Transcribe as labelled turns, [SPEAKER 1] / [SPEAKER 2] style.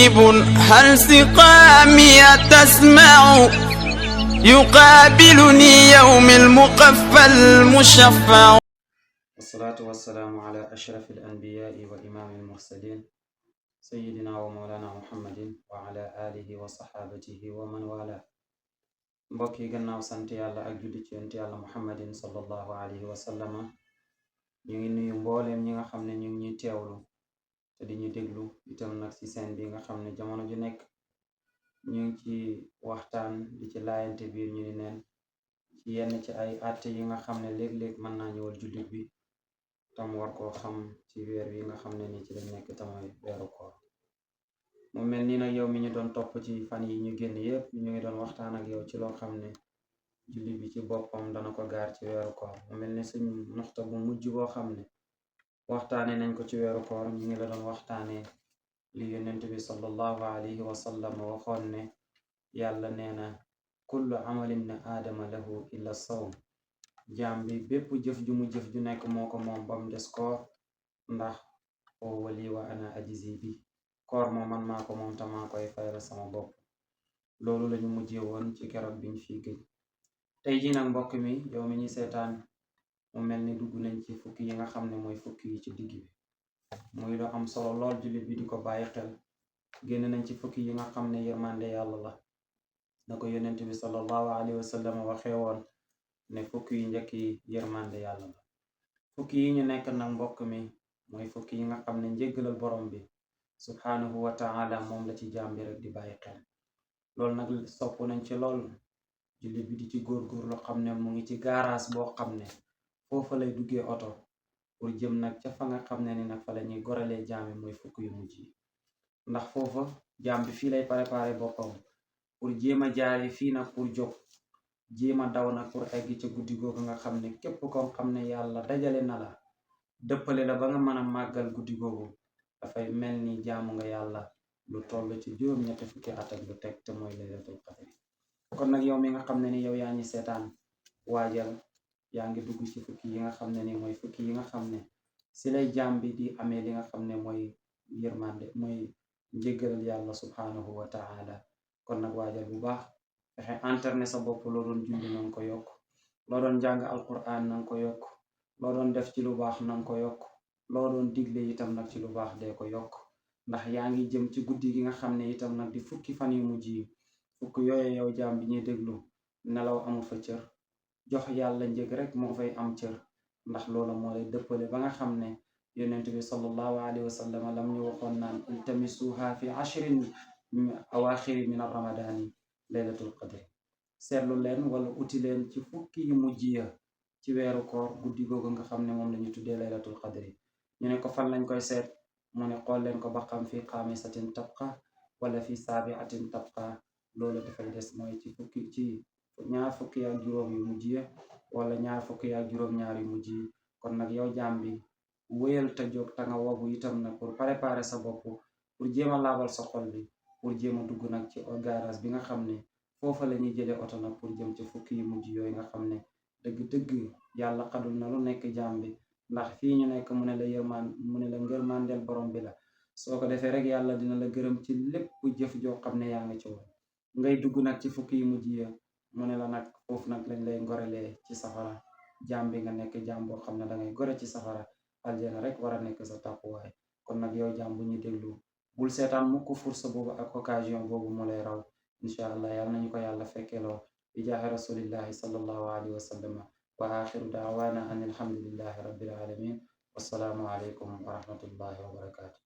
[SPEAKER 1] غريب هل سقامي تسمع يقابلني يوم المقفى المشفع.
[SPEAKER 2] والصلاة والسلام على أشرف الأنبياء وإمام المرسلين سيدنا ومولانا محمد وعلى آله وصحابته ومن والاه. mbokk yi gannaaw sant yàlla ak julli ci yonent yàlla muhammadin sallallahu alayhi wa sallama, ñu ngi nuyu mbooleem ñi nga xam ne ñu ngi ñuy teewlu te di ñu déglu itam nag ci seen bi nga xam ne jamono ju nekk ñu ngi ci waxtaan di ci laayante biir ñu ni neen ci yenn ci ay àtte yi nga xam ne léeg-léeg mën naa ñëwal jullit bi tam war koo xam ci weer wi nga xam ne ni ci lañ nekk tamay weeru koor. mu mel ni nag yow mi ñu doon topp ci fan yi ñu génn yépp ñu ngi doon waxtaan ak yow ci loo xam ne jullit bi ci boppam dana ko gaar ci weeru koor. mu mel ni suñ noxta bu mujj boo xam ne waxtaane nañ ko ci weeru koor ñu ngi la doon waxtaane li yonent bi sallallahu alayhi wa sallam waxoon ne yàlla nee na kullu amalin na aadama lahu illa sawm, jaam bi bépp jëf ju mu jëf ju nekk moo ko moom bam des koor, ndax o wali wa ana ajizi bi, koor moom man maa ko moom te maa koy fayal sama bopp. loolu lañu mujjee woon ci keroog biñ fii gëj. tey jii nag mbokk mi yow mi ñuy seetaan mu mel ni dugg nañ ci fukki yi nga xam ne mooy fukki yi ci digg bi, muy lu am solo lool jullit bi di ko bàyyi xel. génn nañ ci fukki yi nga xam ne yërmande yàlla la, na ko yonent bi sallallahu alayhi wa sallam waxee woon ne fukki yu njëkk yi yërmande yàlla la. fukki yi ñu nekk nag mbokk mi mooy fukki yi nga xam ne njéggalal borom bi subhanahu wa ta'ala moom la ci jaam bi rek di bàyyi xel. loolu nag sopp nañ ci lool jullit bi di ci góorgóor loo xam ne mu ngi ci gaaraas boo xam ne foofa lay duggee oto pour jëm nag ca fa nga xam ne ni nag fa la ñuy goralee jaam yi mooy fukki yu mujj yi. ndax foofa jaam bi fii lay préparé boppam pour jéem a jaare fii nag pour jóg jéem a daw nag pour egg ca guddi googu nga xam ne képp koo xam ne yàlla dajale na la dëppale la ba nga mën a màggal guddi googu dafay mel ni jaamu nga yàlla lu toll ci juróom-ñetti fukki at ak lu teg te mooy laylatul qadr. kon nag yow mi nga xam ne ni yow yaa ngi seetaan waajal, yaa ngi dugg ci fukki yi nga xam ne ni mooy fukki yi nga xam ne si lay jaam bi di amee li nga xam ne mooy yërmande mooy njéggalal yàlla subhanahu wa ta'ala. kon nag waajal bu baax, fexe internet sa bopp, loo doon julli na nga ko yokk, loo doon jàng alquran na nga ko yokk, loo doon def ci lu baax na nga ko yokk, loo doon digle itam nag ci lu baax dee ko yokk. ndax yaa ngi jëm ci guddi gi nga xam ne itam nag di fukki fan yu mujj yi. fukk yooyu yow jaam bi ñuy déglu, nelaw amu fa cër, jox yàlla njëg rek moo fay am cër. ndax loola moo lay dëppale ba nga xam ne yonent bi sallallahu alayhi wa sallam lam ñu waxoon naan iltamisuha fi ashrin awaaxiri min ramadani laylatul qadr, seetlu leen wala uti leen ci fukki yu mujj ya ci weeru koor guddi googu nga xam ne moom la ñu tuddee laylatul qadr. ñu ne ko fan lañ koy seet, mu ne xool leen ko ba xam fi xaamisatin tabqa wala fi saabiatin tabqa. loolu dafay des mooy ci fukki ci ñaar fukki ak juróom yu mujj ya wala ñaar fukki ak juróom-ñaar yu mujj yi. kon nag yow jaam bi wéyal te jóg te nga wogu itam nag pour préparer sa bopp pour jéem a laabal sa xol bi, pour jéem a dugg nag ci garage bi nga xam ne foofa la ñuy jëlee oto nag pour jëm ci fukki yu mujj yooyu nga xam ne dëgg-dëgg yàlla xadul na lu nekk jaam bi. ndax fii ñu nekk mu ne la mu ne la ngërmandeel borom bi la, soo ko defee rek yàlla dina la gërëm ci lépp jëf joo xam ne yaa ngi ci woon. ngay dugg nag ci fukki yu mujj ya mu ne la nag foofu nag lañ lay ngorelee ci safara. jaam bi nga nekk jaam boo xam ne dangay gore ci safara, aljana rek war a nekk sa tàppuwaay. kon nag yow jaam bu ñuy déglu, bul seetaan mukk fursa boobu ak occasion boobu mu lay raw. incha allah yàlla nañu ko yàlla fekkeloo bi jaahi rasulillahi sallallahu alayhi wa sallam. wa axiru daawaana an alhamdulillahi rabbil alamin. wassalaamu aleykum wa rahmatullahi wa barakatu.